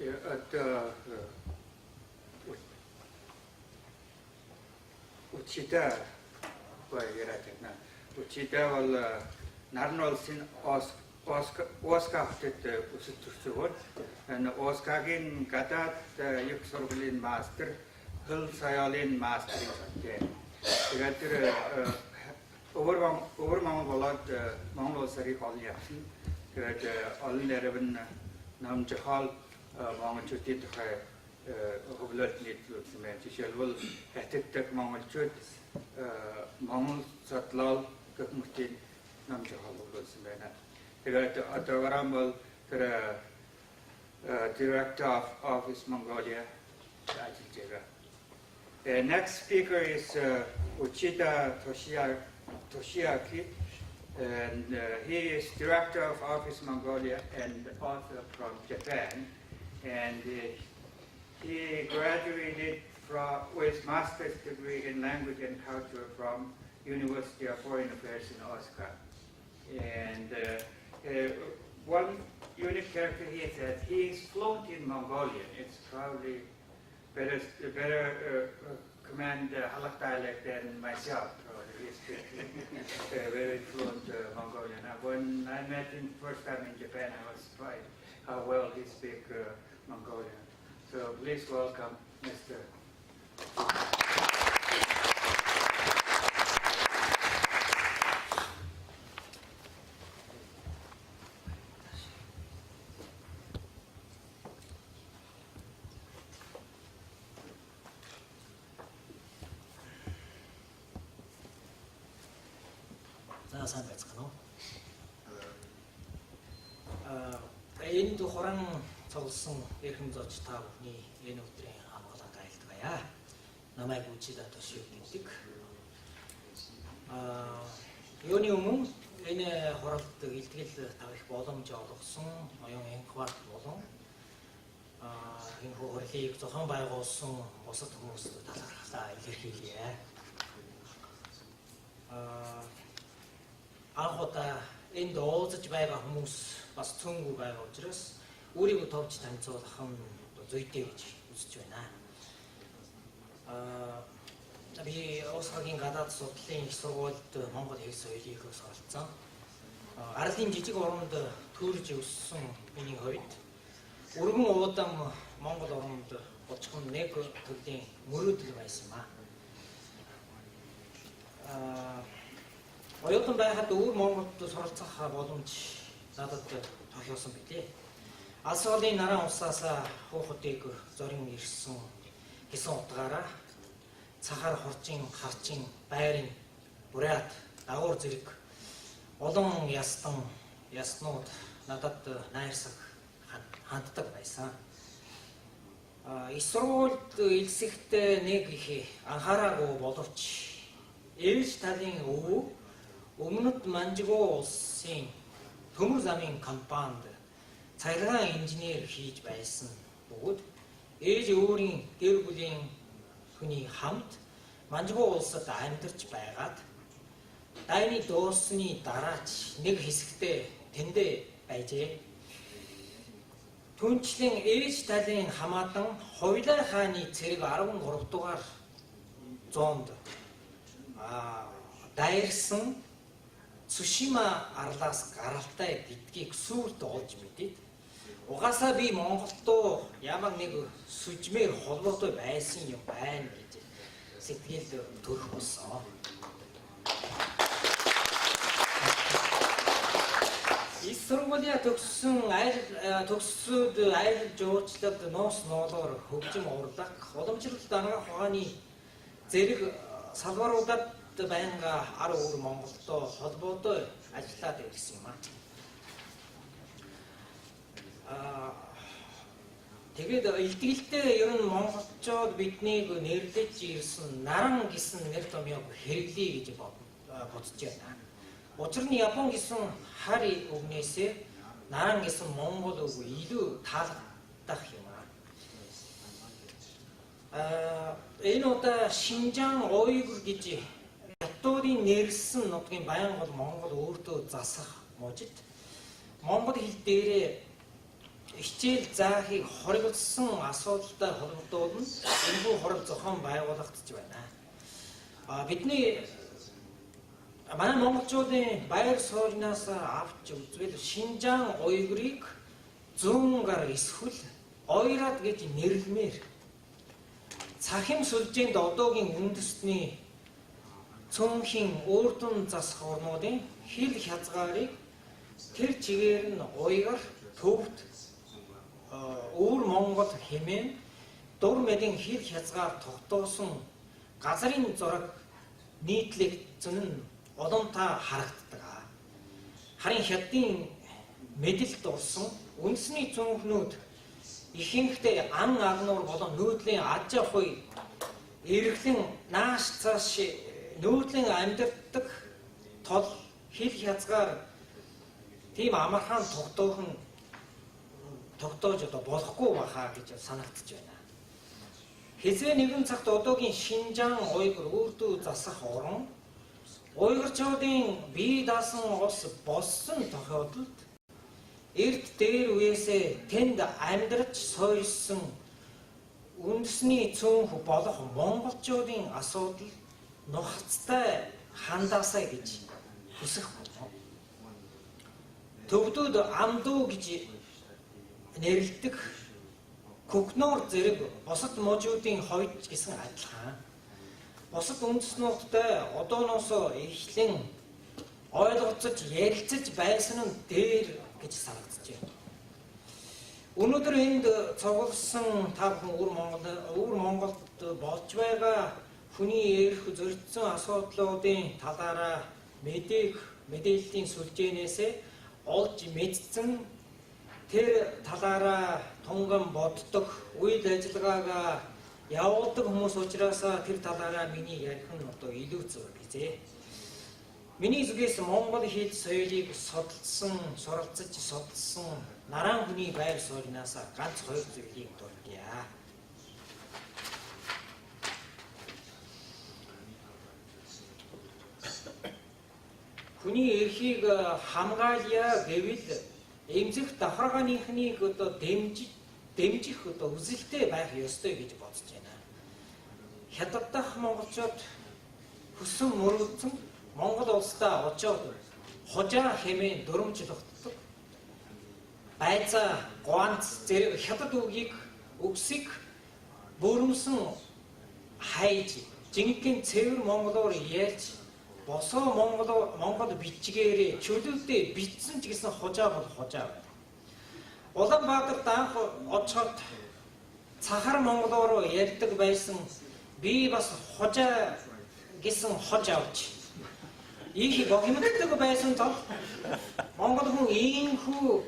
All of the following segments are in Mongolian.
Одоо Uchida яриад байна. Uchida бол Наран улсын Оска хотод өсөж төрсөн. Энэ Оскагийн гадаад их сургуулийн мастер, хэл соёлын мастерын цогтой. Тэгээд тэр өвөр Монгол болоод Монгол улсаар их олон явсан. Тэгээд олон нэрвэн ном зохиол монголчуудын тухай хөвлөлт нийтлүүлсэн байна. Жишээлбэл хятад дахь монголчууд, Монгол судлал гэх мэтийн ном зохиол хөвлөсөн байна. Тэгээд одоогоор бол тэр Director of Office Mongolia ажиллаж байгаа. The next speaker is Uchida Toshiaki, and he is Director of Office Mongolia and author from Japan. And he graduated with master's degree in language and culture from University of Foreign Affairs in Osaka. And one unique character he says he is fluent in Mongolian. It's probably better command Khalkha dialect than myself. Probably he speaks very fluent Mongolian. When I met him first time in Japan, I was surprised how well he speaks Mongolian. So please welcome Mr. За, сайн байцгаана уу? Аа, энд хуран цугласан эрхэм зооч та бүхний энэ өдрийн амгаланг айлтгая. Намайг Үчида Тошио гэдэг. Аа, юуны өмнө энэ хуралд илтгэл тавих боломж олгосон Оюун Энхбат болон энэ хурлыг зохион байгуулсан бусад хүмүүст талархлаа илэрхийлье. Анх удаа энд уулзаж байгаа хүмүүс бас цөөнгүй байгаа учраас өөрийгөө товч танилцуулах нь зүйтэй гэж үзэж байна. Би Осакагийн гадаад судлалын их сургуульд монгол хэл соёлыг суралцсан. Арлын жижиг оронд төрж өссөн миний хувьд өргөн уудам Монгол оронд очих нь нэг төрлийн мөрөөдөл байсан юм аа. Оюутан байхад өвөр Монголд суралцах боломж надад тохиосон билээ. Алс холын наран улсаас хүүхдийг зорин ирсэн гэсэн утгаараа цахар, хурчин, харчин, байрын, бурят, дагуур зэрэг олон ястан яснууд надад найрсаг ханддаг байсан. Их сургуульд элсэхдээ нэг их анхаараагүй боловч ээж талын өвөө өмнөд Манжигуу улсын төмөр замын компанид цахилгаан инженер хийж байсан бөгөөд ээж өөрийн гэр бүлийн хүний хамт Манжигуу улсад амьдарч байгаад дайны дууссаны дараач нэг хэсэгтээ тэндээ байжээ. Түүнчлэн ээж талын хамаатан Хувилай хааны цэрэг 13 дугаар зуунд дайрсан Цушима арлаас гаралтай гэдгийг сүүлд олж мэдээд угаасаа би Монголдоо ямар нэг сүжмээр холбоотой байсан юм байна гэж сэтгэл төрөх болсон. Их сургуулийн төгссөн айл төгссөд айл жуулчлалд нуус ноолоор хөгжим урлаг, уламжлалт анагаах ухааны зэрэг салбаруудад байнга ар өвөр Монголдоо холбоотой ажиллаад ирсэн юм аа. Тэгээд илтгэлтэй ер нь монголчууд биднийг нэрлэж ирсэн наран гэсэн нэр томьёог хэрэглэе гэж бодож байна. Учир нь Япон гэсэн хар үгнээсээ наран гэсэн монгол үг илүү таалагдах юм аа. Энэ удаа Шинжаан Уйгур гэж хятадын нэрлсэн нутгийн баян гол Монгол өөртөө засах мужид монгол хэл дээрээ хичээл заахыг хоригдсон асуудалтай холбогдуулан энэхүү хурал зохион байгуулагдаж байна. Бидний манай монголчуудын байр сууриас авч үзвэл Шинжаан уйгурыг зүүн гар эсвэл ойрат гэж нэрлэмээр цахим сүлжээнд одоогийн үндэстний цөөнхийн урдун засах орнуудын хил хязгаарыг тэр чигээр нь уйгар, төвд, өвөр Монгол хэмээн дур мэдийн хил хязгаар тогтоосон газрын зураг нийтлэгдсэн нь уламтаа харагддаг. Харин хятадын мэдэлд орсон үндэсний цөөнхнүүд ихэнхдээ ан агнуур болон нүүдлийн аж ахуй эргэлэн нааш цааш нүүдлийн амьдардаг тол хил хязгаар тийм амархан тогтоож одоо болохгүй байхаа гэж санагдаж байна. Хэзээ нэгэн цагт одоогийн Шинжаан уйгур үрдүү засах орон уйгурчуудын бие даасан улс болсон тохиолдолд эрт дээр үеэсээ тэнд амьдарч сойсон үндэсний цөөнх болох монголчуудын асуудал нухацтай хандаасай гэж хүсэх болно. Төвдүүд амдуу гэж нэрлэдэг Кокноор зэрэг бусад мужуудын хойд гэсэн адилхан. Бусад үндэстнүүдтэй одооноос эхлэн ойлголцож ярилцаж байсан нь дээр гэж санагдаж байна. Өнөөдөр энд цугласан та бүхэн өвөр Монголд болж байгаа хүний эрх зөрчсөн асуудлуудын талаараа мэдээллийн сүлжээнээс олж мэдсэн тэр талаараа тунган боддог, үйл ажиллагаагаа явуулдаг хүмүүс учраас тэр талаараа миний ярих нь одоо илүү зөв гэзээ. Миний зүгээс монгол хэл соёлыг судалсан, суралцаж судалсан нараан хүний байр сууриас ганц хоёр зүйлийг дурдъя. Хүний эрхийг хамгаалъя гэвэл эмзэх давхаргааныхныг одоо дэмжих одоо үзэлтэй байх ёстой гэж бодож байна. Хятад дахь монголчууд хүсэн мөрөлдсөн Монгол улсдаа очоод хужаа хэмээн дүрмжлэгддэг. Байцаа, гуанц зэрэг хятад үгийг үгсийг бүрэмсэн хайж жинхэнэ цэвэр монголоор ярьж босоо Монгол бичгээрээ чөлөөтэй бичсэн ч гэсэн хужаа бол хужаа байна. Улаанбаатарт анх очиход цахар монголоор ярьдаг байсан би бас хужаа гэсэн хож авч их богимддаг байсан тол монгол хүн ийхүү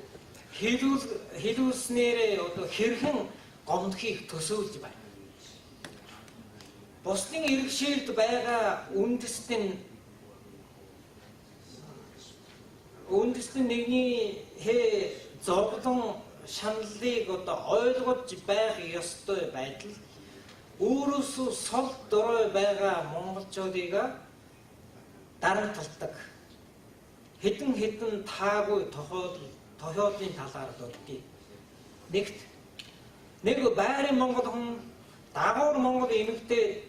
хэлүүлснээрээ одоо хэрхэн гомдохыг төсөөлж байна. Бусдын иргэшээлд байгаа үндэстэн нэгний зовлон шаналлыг одоо ойлгож байх ёстой байдал өөрөөсөө сол дорой байгаа монголчуудыг дарамталдаг. Хэдэн хэдэн таагүй тохиолдлын талаар дурдъя. Нэгт нэг байрын монгол хүн дагуур монгол эмэгтэйд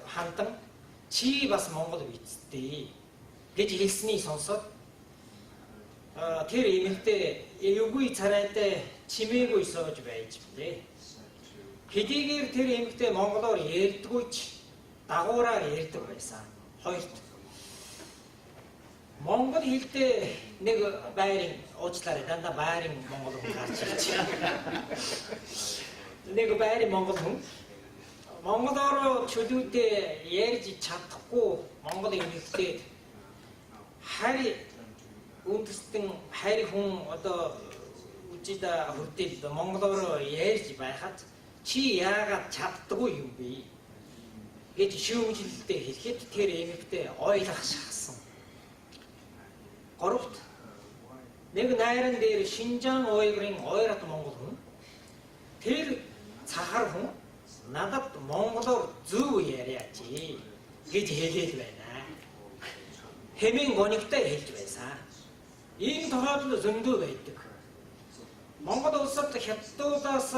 хандан чи бас монгол биз дээ гэж хэлснийг сонсоод тэр эмэгтэй эвгүй царайтай чимээгүй сууж байж билээ. Хэдийгээр тэр эмэгтэй монголоор ярьдгүй ч дагуураар ярьдаг байсан. Хоёрт монгол хэлтэй нэг байрын уучлаарай дандаа байрын монгол хүн гарч ирж байна. Нэг байрын монгол хүн монголоор чөлөөтэй ярьж чадахгүй монгол эмэгтэйд харь үндэстэн харь хүн одоо үжид хүртэл монголоор ярьж байхад чи яагаад чаддаггүй юм бэ гэж шүүмжлэлтэй хэлэхэд тэр эмэгтэй ойлгох шахсан. Гуравт нэг найран дээр Шинжаан уйгурын ойрот монгол хүн тэр цахар хүн надад монголоор зөв яриач гэж хэлээл байна. Хэмээн гонигтай хэлж байсан. Ийм тохиолдол зөндөө байдаг. Монгол улсын улсад хятадуудаас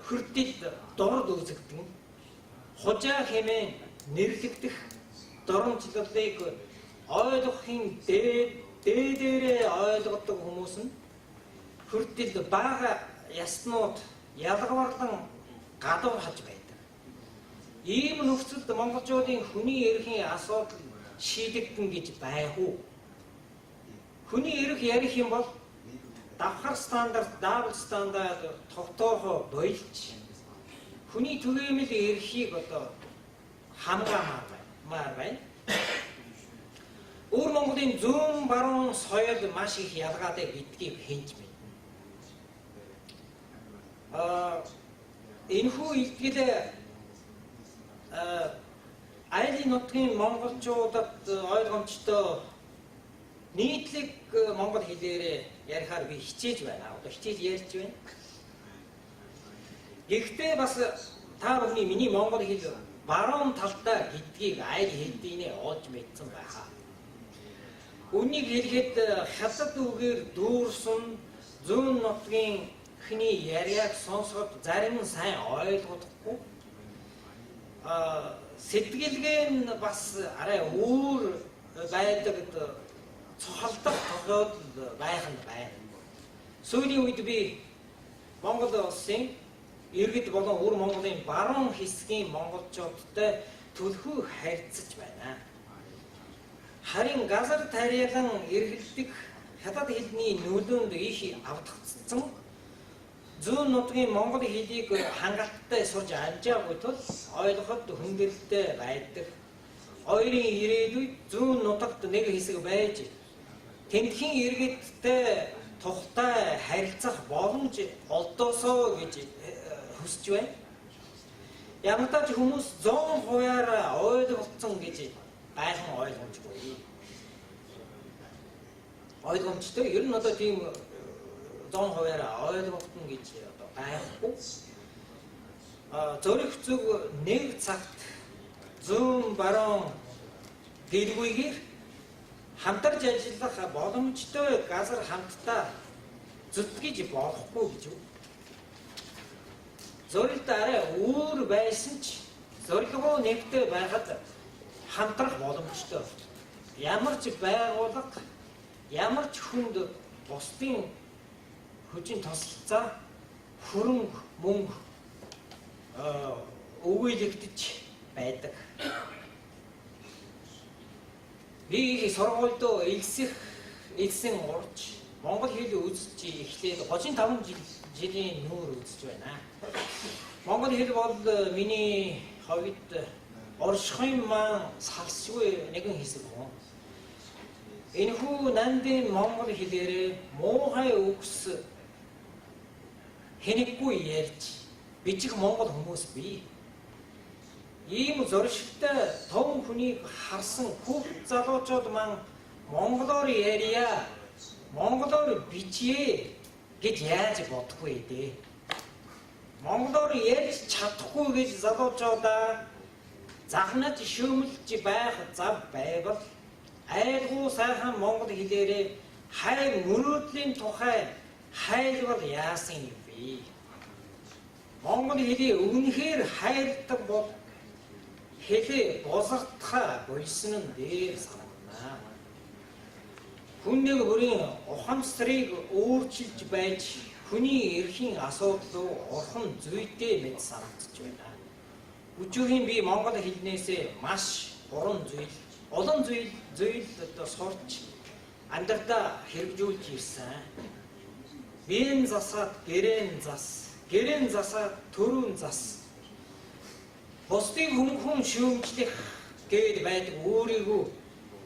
хүртэл дорд үзэгдэн хужаа хэмээн нэрлэгдэх доромжлолыг ойлгохын дээдээрээ ойлгодог хүмүүс нь хүртэл бага яснууд ялгаварлан гадуур хаж байдаг. Ийм нөхцөлд монголчуудын хүний эрхийн асуудал шийдэгдэн гэж байх уу? Хүний эрх ярих юм бол давхар стандарт, double standard тогтоохоо больж хүний түгээмэл эрхийг одоо хамгаамаар байна. Өвөр Монголын зүүн баруун соёл маш их ялгаатай гэдгийг хэн ч мэднэ. Энэхүү илтгэл айлын нутгийн монголчуудад ойлгомжтой нийтлэг монгол хэлээрээ ярихаар би хичээж байна. Одоо хичээж ярьж байна. Гэхдээ бас та бүхний миний монгол хэл баруун талдаа гэдгийг айл хэдийнэ олж мэдсэн байхаа. Үүнийг хэлэхэд хятад үгээр дүүрсэн зүүн нутгийн хний яриаг сонсоход зарим нь сайн ойлгохгүй. Сэтгэлгээ нь бас арай өөр байдаг, цохолдох тохиолдол байх нь байна. Сүүлийн үед би Монгол улсын иргэд болон өвөр Монголын баруун хэсгийн монголчуудтай түлхүү харьцаж байна. Харин газар тариалан эргэлдэх хятад хэлний нөлөөнд их автгдсан зүүн нутгийн монгол хэлийг хангалттай сурч амжаагүй тул ойлгоход хүндрэлтэй байдаг. Хоёрын ирээдүйд зүүн нутагт нэг хэсэг байж тэндхийн иргэдтэй тухтай харилцах боломж олдоосоо гэж хүсэж байна. Ямартай ч хүмүүс 100%-аар ойлголцсон гэж гайхан ойлгомжгүй. Ойлгомжтой. Ер нь одоо тийм 100%-аар ойлгогдно гэж одоо гайхгүй. Зорих зүг нэг цагт зүүн баруун гэлгүйгээр хамтарч ажиллах боломжтой газар хамтдаа зүтгэж болохгүй гэж үү? Зорилт арай өөр байсан ч зорилгоо нэгтэй байхад хамтрах боломжтой. Ямар ч байгууллага, ямар ч хүнд бусдын хүчин тусалцаа хөрөнгө мөнгө өгөөлөгдөж байдаг. Би сургуульд элсэн урж монгол хэл үзэж эхлээд 35 жилийн нүүр үзэж байна. Монгол хэл бол миний хувьд оршихын маань салшгүй нэгэн хэсэг хүн. Энэхүү нандин монгол хэлээрээ муухай үгс хэнэггүй ярьж бичих монгол хүмүүс бий. Ийм зуршилтай том хүнийг харсан хүүхд залуучууд маань монголоор ярья, монголоор бичье гэж яаж бодохгүй дээ. Монголоор ярьж чадахгүй гэж залуучуудаа загнаж шүүмэлж байх зав байвал айлгуу сайхан монгол хэлээрээ хайр мөрөөдлийн тухай хайлбал яасан юм бэ? Монгол хэлийг үнэхээр хайрладаг бол хэлээ босготхаа болсон нь дээр санагдана. Хүн нэг бүрийн ухамсарыг өөрчилж байж хүний эрхийн асуудал руу орхон зүйтэй мэт санагдаж байна. Өчүүхийн би монгол хэлнээсээ маш уран зүйл, олон зүйл одоо сурч амьдралдаа хэрэгжүүлж ирсэн. Биеэн засаад гэрээн зас, гэрээн засаад төрүүн зас. Бусдыг хүмүүхэн шүүмжлэх гээд байдаг өөрийгөө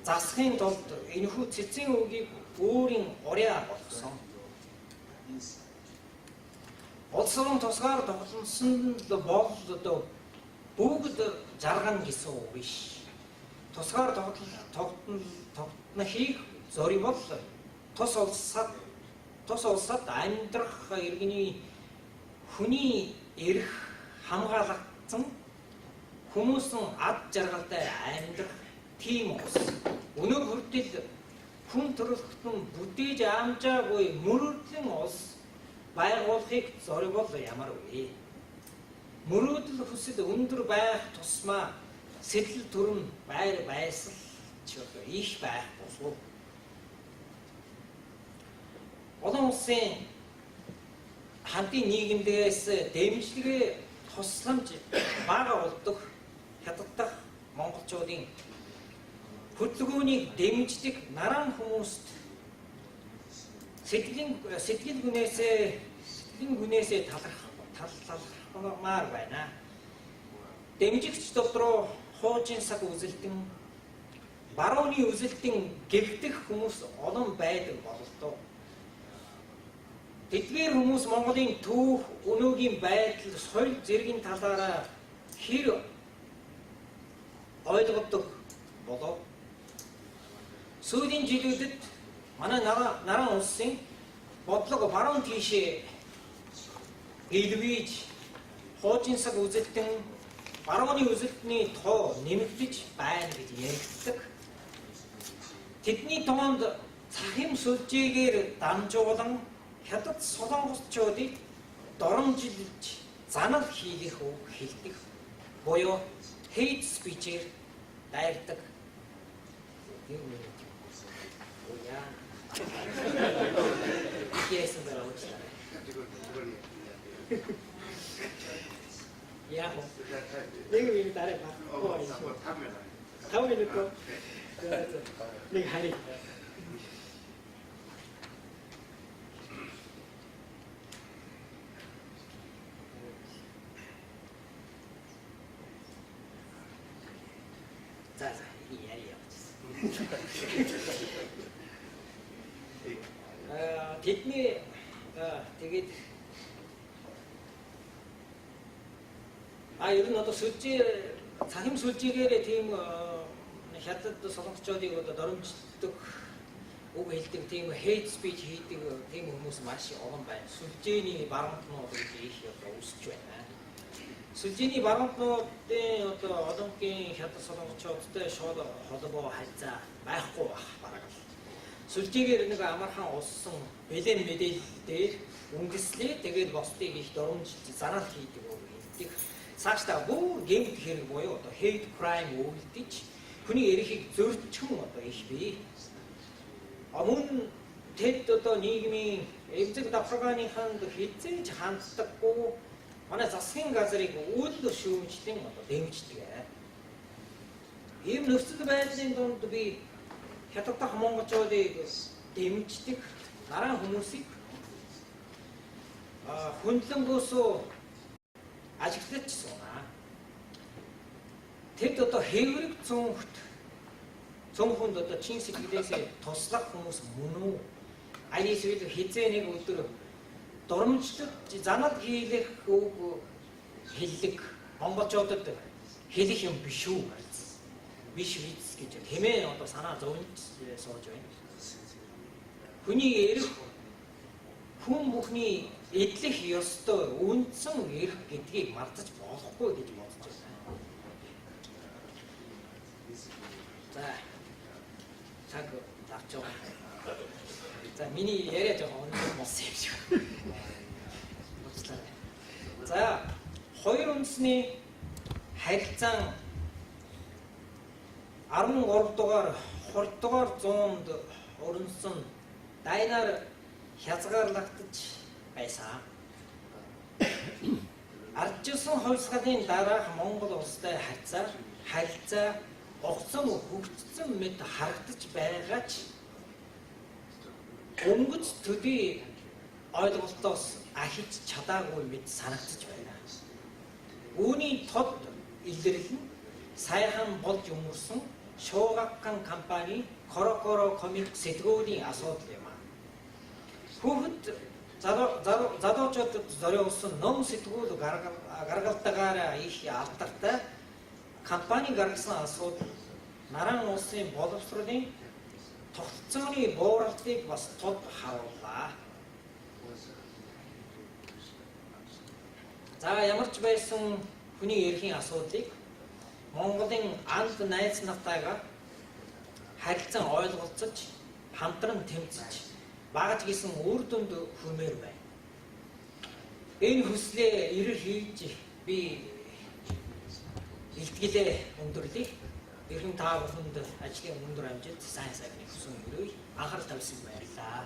засахын тулд энэхүү цэцэн үгийг өөрийн урья болгосон. Улс орон тусгаар тогтносон л бол одоо бүгд жаргана гэсэн үг биш. Тусгаар тогтнохыг зоривол тус улсад амьдрах иргэний хүний эрх хамгаалагдсан хүмүүсэн ад жаргалтай амьдрах тийм улс. Өнөө хүртэл хүн төрөлхтөн бүтээж амжаагүй мөрөөдлийн улс байгуулахыг зориул ямар вэ? Мөрөөдөл хүсэл өндөр байх тусмаа сэтгэл төрөн байр байсал ч их байх болов. Олон улсын хамтын нийгэмдээс дэмжлэгээ тусламж бага олдох хятаддах монголчуудын хөдөлгөөнийг дэмждэг наран хүмүүст сэтгэл гүнээсээ талархмаар байна. Дэмжигч дотроо хуучин саг үзэлтэн барууны үзэлтэн гэгдэх хүмүүс олон байдаг бололтоо. Тэдгээр хүмүүс Монголын түүх, өнөөгийн байдал, соёл зэргийн талаараа хэр ойлгодог болов. Сүүлийн жилүүдэд манай наран улсын бодлого баруун тийшээ илвэж хуучин саг үзэлтэн барууны үзэлтний тоо нэмэгдэж байна гэж яригддаг. Тэдний тоонд цахим сүлжээгээр дамжуулан хятад солонгосчуудыг доромжилж занал хийх үг хэлдэг буюу hate speech-ээр дайрдаг. Яг нэг минут арай баггүй. 5 минут. Нэг харъя. За яриа явуулчихсан. Тэдний тэгээд ер нь одоо сүлжээ цахим сүлжээгээр тийм хятад солонгосчуудыг одоо доромжлдог үг хэлдэг тийм hate speech хийдэг тийм хүмүүс маш олон байна. Сүлжээний баруунтнууд гэж их одоо үүсэж байна. Сүлжээний баруунтнуудын одоо олонгийн хятад солонгосчуудтай шууд холбоо харьцаа байхгүй байх бараг л. Сүлжээгээр нэг амархан уссан бэлэн мэдээлэл дээр үндэслээ тэгээд бусдыг их доромжилж зараал хийдэг үг хэлдэг. Цаашдаа бүр гэмт хэрэг буюу одоо hate crime үйлдэж хүний эрхийг зөрчсөн одоо их бий. Мөн тэд одоо нийгмийн эмзэг давхаргааныханд хэзээ ч ханддаггүй манай засгийн газрыг үл шүүмжлэн одоо дэмждэг. Ийм нөхцөл байдлын дунд би хятаддах монголчуудыг дэмждэг наран хүмүүсийг хүндлэнгөөсөө ажиглаж сууна. Тэд одоо хэврэг цөөнхөнд одоо чин сэтгэлээсээ туслах хүмүүс мөн үү? Аль эсвэл хэзээ нэг өдөр дурамжлаж занал хийлэх үг хэллэг монголчуудад хэлэх юм биш үү? Биш биз гэж хэмээн одоо санаа зовж сууж байна. Хүний эрх хүн бүхний эдлэх ёстой үндсэн эрх гэдгийг мартаж болохгүй гэж бодож байна. За цаг авч байгаа. За миний яриа жоохон өндөр болсон юм шиг. Уучлаарай. За хоёр үндэсний харилцаан 13 дугаар 20 дугаар зуунд өрнөсөн дайнаар хязгаарлагдаж байсан. Ардчилсан хувьсгалын дараах Монгол улстай харилцаа огцом хөгжсөн мэт харагдаж байгаа ч өнгөц төдий ойлголтоос ахиж чадаагүй мэт санагдаж байна. Үүний тод илрэл нь саяхан болж өнгөрсөн Шоогаккан компани Корокоро комик сэтгүүлийн асуудал юм аа. Хүүхэд залуучуудад зориулсан ном сэтгүүл гаргалтаагаараа их алдартай компани гаргасан асуудал наран улсын боловсролын тогтолцооны бууралтыг бас тод харууллаа. За ямар ч байсан хүний эрхийн асуудлыг Монголын анд найз нартайгаа харилцан ойлголцож хамтран тэмцэж багаж гисэн үр дүнд хүрмээр байна. Энэ хүслээ эрэлхийлж би илтгэлээ өндөрлөе. Эрхэм та бүхэнд ажлын өндөр амжилт, сайн сайхныг хүсэн өрөөе. Анхаарал тавьсанд баярлалаа.